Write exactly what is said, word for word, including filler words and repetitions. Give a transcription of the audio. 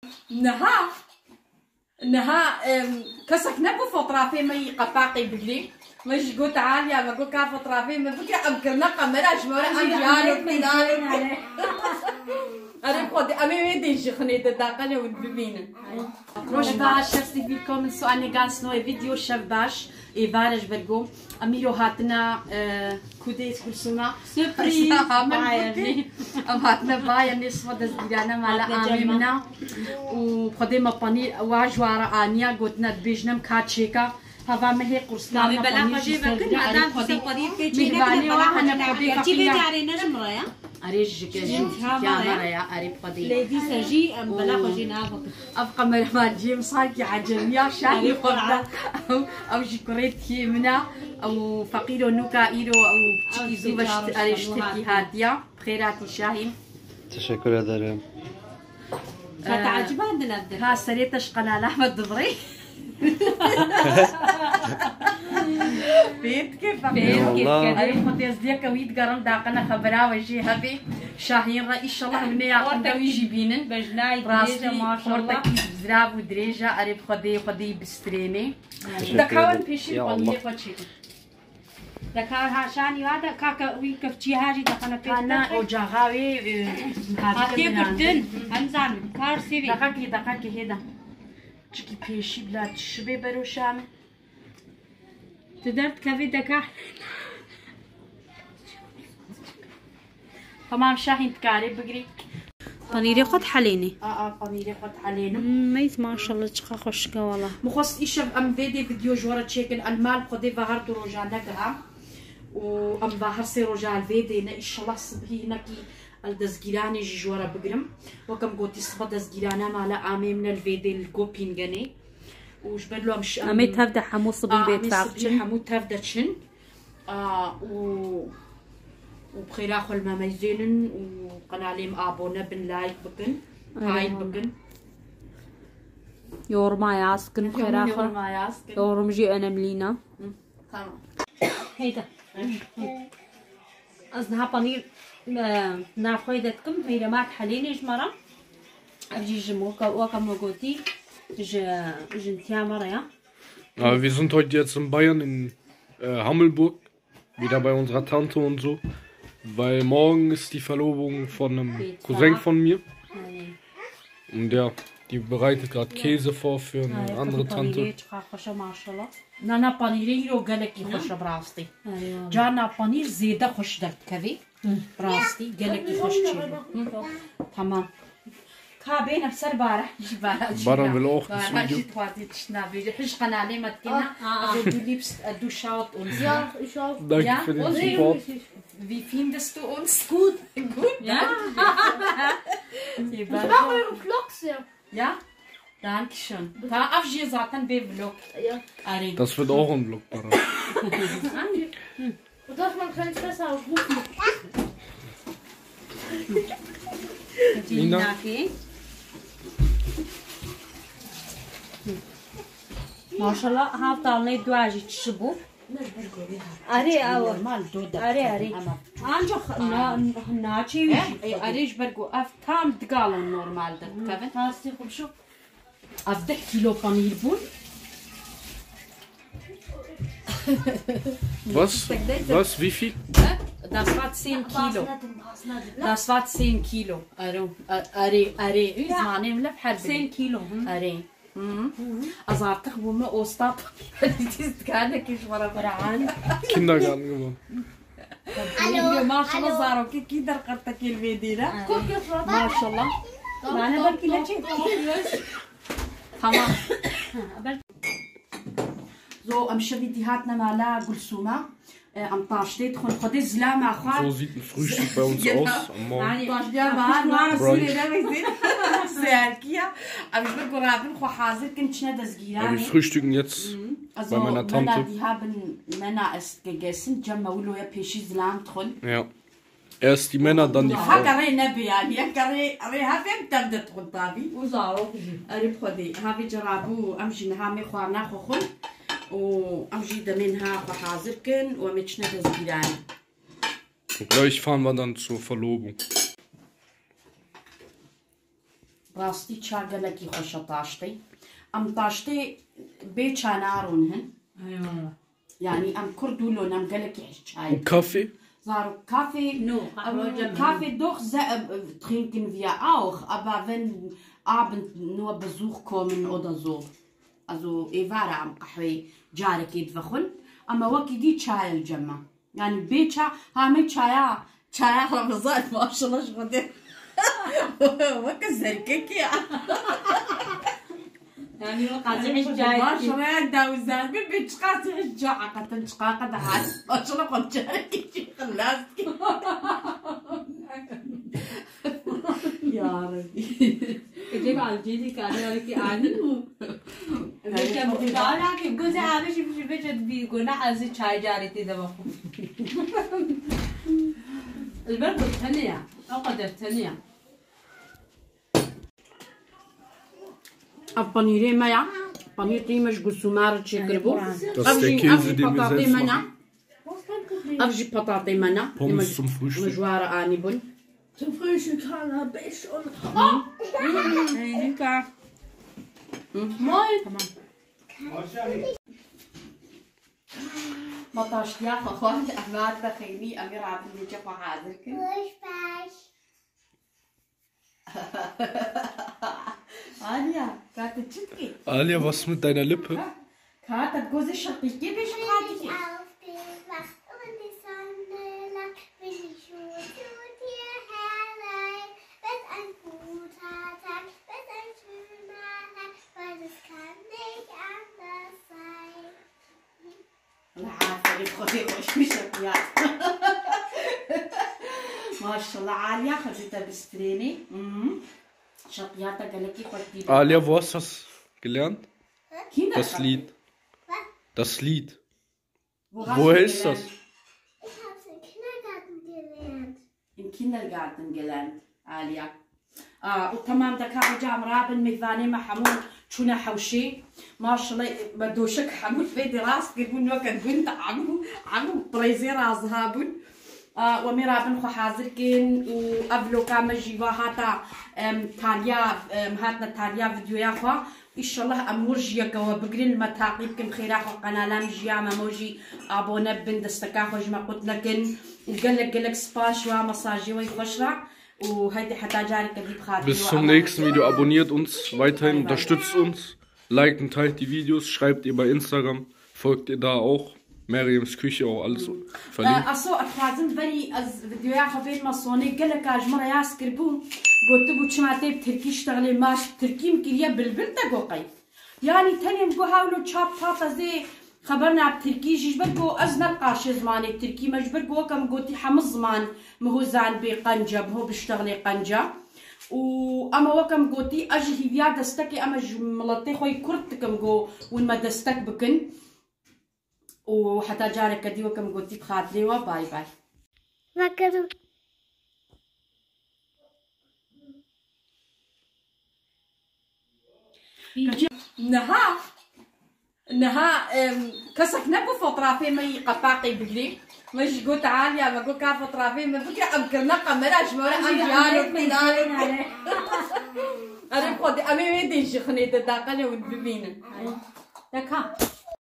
Niha, niha, em, kesek nebû fotrafê me yî qepaqê bigirî. Me jî got Aliya, me got ka fotrafê me bigire, em kirine qemera ji me re, em jî halo bikin, halo bikin. Erê Xwedê, em ê wê dê jixinê de daqene hûn bibînin. Roj baş, herzlich willkommen zu einer ganz neuen Video, şev baş. Êvar e ji ber ku em îro hatine, e, kudê Gulsûna. Sürpriz. Bayernê. Em hatine Bayernê, siba destgîrane mala amê min a. Û Xwedê me panîr wa ji wa re aniya, gotine dibêjin em ka çêka. Hava me hê qurslan me panîr jî ser bira, erê Xwedê. Mîhvanê wa hene Xwedê feqîra. Erê ji ke jî ya me re ya, erê Xwedê. Lê dîsa jî em bela xwe jî nabikin. Ev kameraman cî em sankî ecemiya şahî xwe bide. Ew, ew jî kurê tiyê min e. Ew feqîro nûka îro ew çikî zû ve ji Tirkî hatiya. Bi xêr hatî Şahîn. Teşekkür ederim. Ka te ecibandin ev de. Ha, serê te ji qenala me divirê. Fêr dike feqîr. Eyvallah. Erê Xwedê ez diyeke wî digerim daqene xebera we jê hebê. Şahîn re, înşallah hûn ê yaqin de wî jî bînin. Rastî, xortekî zirav û dirêj e. Erê bi Xwedê, Xwedê yî bistrênê. Teşekkür ederim. Dekawan pêşî panîrê xwe çêkin. Dekar ha şanî wa de, kaka wî kefçî ha jî dexane pê. Ana ocaxa wê, e, hatiye girdin. Em zanin, kar sivî. Deqekê, deqekê hêda. Çikî pêşî bila şibê beroşan. Tu derdikevî deka. Tamam Şahîn, dikarê bigirî. Panîrê xwe dihelênî. A, a, panîrê xwe dihelênim. Hmm, meyz maşallah, çiqa xweşik e wala. Min xwest îşev em vê dê video ji we re çêkin. El mal Xwedê ve her du roja negiha. Û em ve her sê roja li vê dê ne. Înşallah sibhî hinekî el destgîranê jî ji we re bigirim. Wek em gotî sibe destgîrane mala amê min e li vê dê li Gopîngenê. Û ji ber lo em şi-, em, em ê tev de hemû sibî a, bê em ê tev sibî çin. Hemû tev de çin. A, û, û bi xêra xwe li me meyzênin û qenalê me abone bin, like bikin, payîn bikin. Yoruma yaz kin, bi xêra xwe. Yoruma yaz kin. Yorum jî önemli ne? Hı, tamam. Heyda. Ez niha panîr, e, nav xwe de dikim, meyre ma dihelênê ji me re. Ev jî ji mo-, weke me gotî, ji, ji jintiya me re ya. Ja, wir sind heute jetzt in Bayern, in, äh, Hammelburg, wieder bei unserer Tante und so, weil morgen ist die Verlobung von einem Cousin von mir. Und ja, die bereitet gerade Käse vor für eine andere Tante. Na, na, panîrê îro gelekî xweş e, bi rastî. Carna panîr zêde xweş derdikevê. Rastî, gelekî xweş çêbû. Tamam. Ka bêne ser bara. Ji bara jî. Bara will auch das Video. Ji xwazî tişt nabêje. Hij qenalê me dikine. Ah, ah, ah. Also du liebst, äh, du schaust uns, ja? Ja, ich auch. Danke für den Support. Wie findest du uns? Gut. Gut? Ja. Ich mag eure Vlogs sehr. Ja? Dankeschön. Ta ev jî zaten bê vlog. Ja. Erê. Das wird auch ein Vlog, Bara. Danke. Und dass man kein Fässer aufrufen. Nina. Maşallah, hafta alnê dua jî çişi bû. Erê, ew. Normal do de. Erê, erê. Ama ancak na-, naçê wî jî. Erê, ji ber ku ev tam digalan normal de dikevin. Hastî xwe bişo. Ev deh kîlo panîr bûn. Was? Was? Wie viel? He? Das war zehn Kilo. Das war zehn Kilo. Ero, a-, erê, erê. Zimanê min lev her bî. Zehn Kilo, hı. Erê. Hı. Ez artık bûme osta. Kindergarten geworden. Alo, maşallah, alo. Zarokekî derqetekê li vê dîre. Maşallah. Nane belkî ne çê. Tamam. So, em şevî dî hatine mala Gulsûma. E, em taştê dixwin. Xwedê zilama xwe. So sieht ein Frühstück bei uns aus am Morgen. Taştê bahar. Brunch. Seherkiya. Em ji ber ku rabin xwe hazir kin, çine dezgîranê. Ja, wir frühstücken jetzt bei meiner Tante. Mena dîha bin, mena ez gegesin, cem me wilo ye pêşî zilam dixwin. Ja. Erst die Männer, dann die Frauen. Heke rê nebe yani, heke rê, rê hevê em tev de dixwin tabî. Û zarok jî. Erê bi Xwedê. Havê cerabû, em jî niha mê xwarina xwe xwin. Û em jî demê niha xwe hazir kin û em ê çine dezgîranê. Gleich fahren wir dann zur Verlobung. Rastî ça gelekî xweş e taştê. Em taştê bê ça narûn hin. Eyvallah. Yanî em kurd û lon em gelekî hişçayê. Kafê? Zarok kafê. No, em qehwe cem kafê doch ze-, e, e, trinken wir auch, aber wenn Abend nur Besuch kommen oder so. Also êvara em qehweyê carekê divexwin. Ama wekî dî çay el cem me. Yanî bê ça, ha me çaya, çaya Remezan maşallah ji Xwedê. Weke zerkekê ya. Yanî we qazî hiç cayê. Maşallah ya dawizer bi, bi çiqasî hiç ca, heqeten çiqa qe de hat. Maşallah xwe carekê jî xilas kir. Ya Rebî. Ecêb alcêdî karê alekî anî bû. Vêca mixtarake gozê avê jî bijî vêca dibî gona ez ê çay carê tê de vexwim. Li ber ku tenê ya. Ew qeder tenê ya. Ev panîrê me ya. Panîr tî me ji gulsûma re çêkiribû. Ev jî, ev jî petatê me ne. Ev jî petatê me ne. Pommes zum Frühstück. Me ji wa re anîbûn. Zum Frühstück, Hannah, bist schon. Hey, Luca. Moin. Tamam. Me taştiya xwe xwar, em hat be xeynî, em ê rabin vêca xwe hazir kin. Baş baş. Aliya, ka tu çi dikî? Aliya, was mit deiner Lippe? Ha? Ka te gozê şeqîkê bêje qadikê. Aufgewacht und die Sonne lacht, bin ich schon zu dir herein. Wird ein guter Tag, wird ein schöner Tag, weil es kann nicht anders sein. Allah aferin, Xwedê xweş bî şeqiyat. Maşallah, Aliya, xwe jî te bistrênê. Mhm. Şeqiyata gelekî xweş dî. Aliya, wo hast du das gelernt? Kindergarten. Das Lied. Das Lied. Wo hast du das gelernt? Wo ist das? Ich hab's im Kindergarten gelernt. Im Kindergarten gelernt, Aliya. Aa, û temam de ka hocam rabin mêvanê me hemû çûne hewşê. Maşallah, me doşek hemû fêdî rast kirbûn, weke gund hemû, hemû bi rêzê razî hebûn. Aa, we mê rabin xwe hazir kin û ev vloga me jî va hata, em, taliya, em, hatine taliya videoya xwe. Înşallah em wir ji yeke we bigrin, me taqîb kin, xêra xwe qenala min jî ya me, me jî abone bin, desteka xwe ji me qut nekin. Û gelek gelek spas ji wa mesajê we xweş re. Û heydi heta careke dî bi xatirê we. Bis zum nächsten Video. Abonniert uns weiterhin, unterstützt uns. Liked und teilt die Videos, schreibt ihr bei Instagram, folgt ihr da auch. Meryem's Küche auch alles verlinkt. Aso, ez dixwazim verî ez videoya xwe bênime sonê, geleka ji min re yaz kiribû, gotibû çima tê bi tirkî ştexlê, ma ji tirkî min kiriye bilbil te got qey. Yanî tenê min got hewlo çap tat ez ê xeber na bi tirkî jî, ji ber ku ez ne qaşê zimanê tirkî me, ji ber ku weke min gotî hemû ziman miho zanibê qenc e, miho biştexlê qenc e. Û ema weke min gotî ez ji hîviya destekê, ema ji miletê xwe yê kurd dikim ku hûn me destek bikin. û heta careke dî weke min gotî bi xatirê we bay bay. Vekirim. Niha, niha, em, kesek nebû fotrafê me yî qepaqê bigirê. Me jî got Aliya, me got ka fotrafê me bigire, em kirine qemera ji me re, em jî halo kî halo kî. Erê xwedê, em ê wê dê jixinê de daqene hûn bibînin. Deka.